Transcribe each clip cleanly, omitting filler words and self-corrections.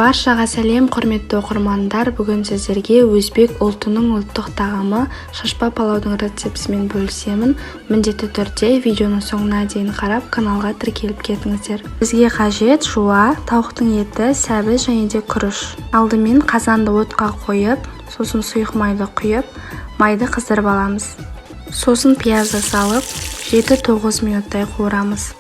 Баршаға сәлем, құрметті оқырмандар! Бүгін сіздерге өзбек ұлтының ұлттық тағамы шашпа палаудың рецептісімен бөлісемін. Міндетті түрде видеоның соңына дейін қарап, каналға тіркеліп кетіңіздер. Бізге қажет жуа, тауықтың еті, сәбіз және де күріш. Алдымен қазанды отқа қойып, сосын сұйық майды құйып, майды қыздырып аламыз. Сосын пиязды салып, 7-9 минуттай қуырамыз.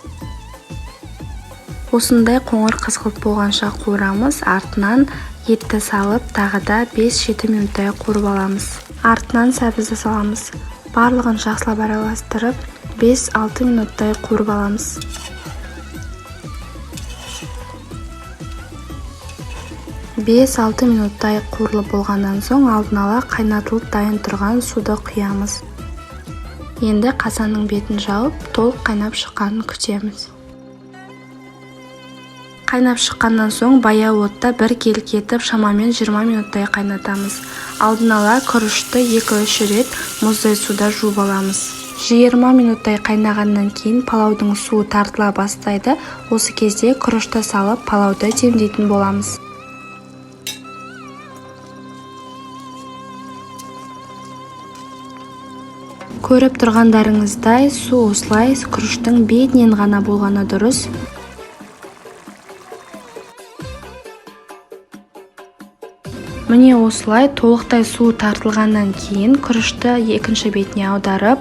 Осындай қоңыр қызғылт болғанша қуырамыз. Артынан етті салып, тағы да 5-7 минуттай қуырып аламыз. Артынан сәбізді саламыз. Барлығын жақсылап араластырып, 5-6 минуттай қуырып аламыз. 5-6 минуттай қуырылып болғаннан соң алдын ала қайнатылып дайын тұрған суды құямыз. Енді қазанның бетін жауып, толық қайнап шыққанын күтеміз. Қайнап шыққаннан соң баяу отта бір келкі етіп шамамен 20 минуттай қайнатамыз. Алдын ала күрішті 2-3 рет мұздай суда жуып аламыз. 20 минуттай қайнағаннан кейін палаудың суы тартыла бастайды. Осы кезде күрішті салып, палауды демдейтін боламыз. Көріп тұрғандарыңыздай, су осылай күріштің бетінен ғана болғаны дұрыс. Міне осылай толықтай су тартылғаннан кейін күрішті екінші бетіне аударып,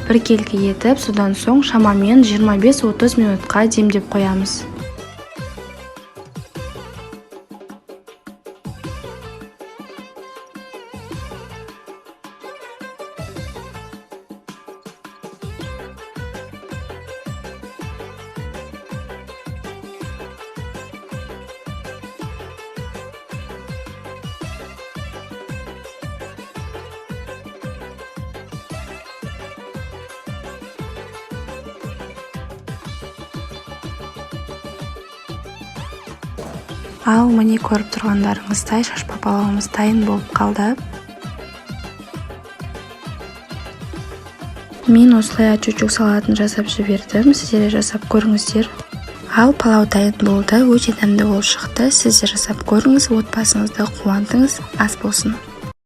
біркелкі етіп, содан соң шамамен 25-30 минутқа демдеп қоямыз. Ал міне көріп тұрғандарыңыздай шашпа палауымыз дайын болып қалды. Мен осылай ачучук салатын жасап жібердім, сіздер де жасап көріңіздер. Ал палау дайын болды, өте дәмді болып шықты. Сіз де жасап көріңіз, отбасыңызды қуантыңыз, ас болсын.